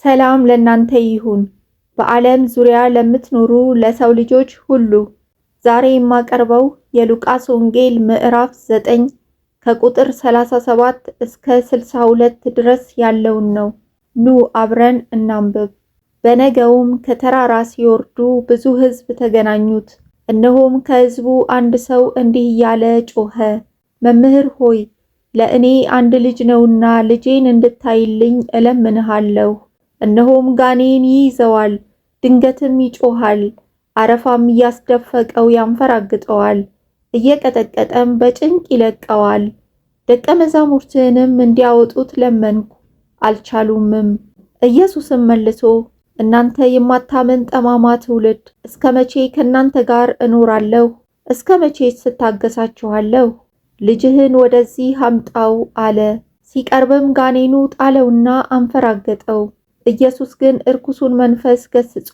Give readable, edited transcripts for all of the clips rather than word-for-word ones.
ሰላም ለእናንተ ይሁን፣ በዓለም ዙሪያ ለምትኖሩ ለሰው ልጆች ሁሉ። ዛሬ የማቀርበው የሉቃስ ወንጌል ምዕራፍ 9 ከቁጥር 37 እስከ 62 ድረስ ያለውን ነው። ኑ አብረን እናንብብ። በነገውም ከተራራ ሲወርዱ ብዙ ሕዝብ ተገናኙት። እነሆም ከሕዝቡ አንድ ሰው እንዲህ እያለ ጮኸ፣ መምህር ሆይ፣ ለእኔ አንድ ልጅ ነውና ልጄን እንድታይልኝ እለምንሃለሁ። እነሆም ጋኔን ይይዘዋል፣ ድንገትም ይጮኻል፣ አረፋም እያስደፈቀው ያንፈራግጠዋል፣ እየቀጠቀጠም በጭንቅ ይለቀዋል። ደቀ መዛሙርትህንም እንዲያወጡት ለመንኩ፣ አልቻሉምም። ኢየሱስም መልሶ፣ እናንተ የማታምን ጠማማ ትውልድ፣ እስከ መቼ ከእናንተ ጋር እኖራለሁ? እስከ መቼስ እታገሳችኋለሁ? ልጅህን ወደዚህ አምጣው አለ። ሲቀርብም ጋኔኑ ጣለውና አንፈራገጠው። ኢየሱስ ግን እርኩሱን መንፈስ ገስጾ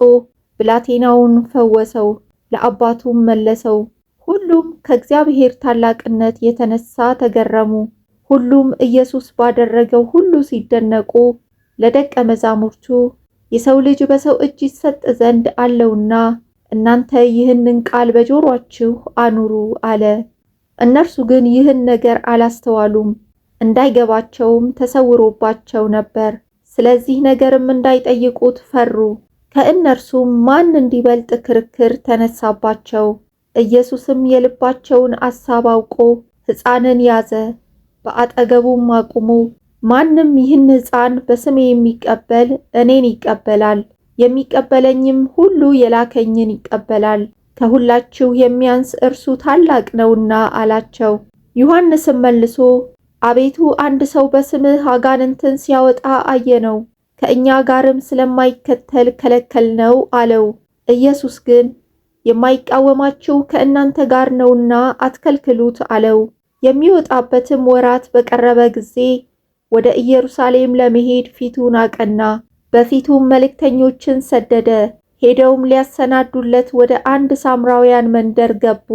ብላቴናውን ፈወሰው፣ ለአባቱም መለሰው። ሁሉም ከእግዚአብሔር ታላቅነት የተነሳ ተገረሙ። ሁሉም ኢየሱስ ባደረገው ሁሉ ሲደነቁ ለደቀ መዛሙርቱ፣ የሰው ልጅ በሰው እጅ ይሰጥ ዘንድ አለውና እናንተ ይህንን ቃል በጆሮአችሁ አኑሩ አለ። እነርሱ ግን ይህን ነገር አላስተዋሉም፣ እንዳይገባቸውም ተሰውሮባቸው ነበር። ስለዚህ ነገርም እንዳይጠይቁት ፈሩ። ከእነርሱም ማን እንዲበልጥ ክርክር ተነሳባቸው። ኢየሱስም የልባቸውን አሳብ አውቆ ሕፃንን ያዘ፣ በአጠገቡም አቁሞ፣ ማንም ይህን ሕፃን በስሜ የሚቀበል እኔን ይቀበላል፣ የሚቀበለኝም ሁሉ የላከኝን ይቀበላል፣ ከሁላችሁ የሚያንስ እርሱ ታላቅ ነውና አላቸው። ዮሐንስም መልሶ፣ አቤቱ፣ አንድ ሰው በስምህ አጋንንትን ሲያወጣ አየነው፣ ከእኛ ጋርም ስለማይከተል ከለከልነው አለው። ኢየሱስ ግን፣ የማይቃወማችሁ ከእናንተ ጋር ነውና አትከልክሉት አለው። የሚወጣበትም ወራት በቀረበ ጊዜ ወደ ኢየሩሳሌም ለመሄድ ፊቱን አቀና። በፊቱም መልእክተኞችን ሰደደ። ሄደውም ሊያሰናዱለት ወደ አንድ ሳምራውያን መንደር ገቡ።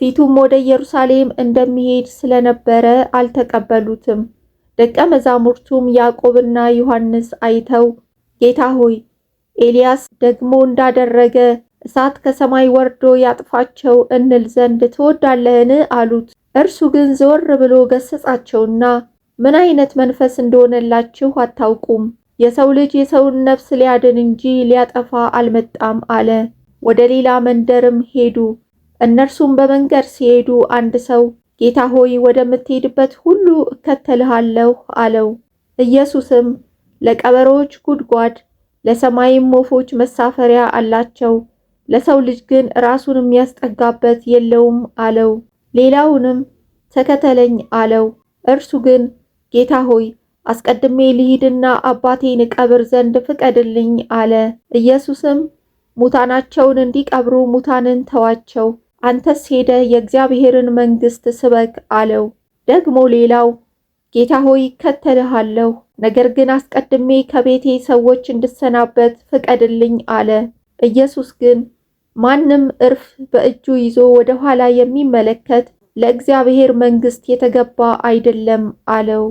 ፊቱም ወደ ኢየሩሳሌም እንደሚሄድ ስለነበረ አልተቀበሉትም። ደቀ መዛሙርቱም ያዕቆብና ዮሐንስ አይተው፣ ጌታ ሆይ፣ ኤልያስ ደግሞ እንዳደረገ እሳት ከሰማይ ወርዶ ያጥፋቸው እንል ዘንድ ትወዳለህን? አሉት። እርሱ ግን ዘወር ብሎ ገሰጻቸውና፣ ምን አይነት መንፈስ እንደሆነላችሁ አታውቁም። የሰው ልጅ የሰውን ነፍስ ሊያድን እንጂ ሊያጠፋ አልመጣም አለ። ወደ ሌላ መንደርም ሄዱ። እነርሱም በመንገድ ሲሄዱ አንድ ሰው፣ ጌታ ሆይ፣ ወደምትሄድበት ሁሉ እከተልሃለሁ አለው። ኢየሱስም፣ ለቀበሮች ጉድጓድ፣ ለሰማይም ወፎች መሳፈሪያ አላቸው፣ ለሰው ልጅ ግን ራሱን የሚያስጠጋበት የለውም አለው። ሌላውንም ተከተለኝ አለው። እርሱ ግን፣ ጌታ ሆይ፣ አስቀድሜ ልሂድና አባቴን እቀብር ዘንድ ፍቀድልኝ አለ። ኢየሱስም፣ ሙታናቸውን እንዲቀብሩ ሙታንን ተዋቸው፣ አንተስ ሄደህ የእግዚአብሔርን መንግሥት ስበክ አለው። ደግሞ ሌላው፣ ጌታ ሆይ፣ እከተልሃለሁ፣ ነገር ግን አስቀድሜ ከቤቴ ሰዎች እንድሰናበት ፍቀድልኝ አለ። ኢየሱስ ግን፣ ማንም እርፍ በእጁ ይዞ ወደ ኋላ የሚመለከት ለእግዚአብሔር መንግሥት የተገባ አይደለም አለው።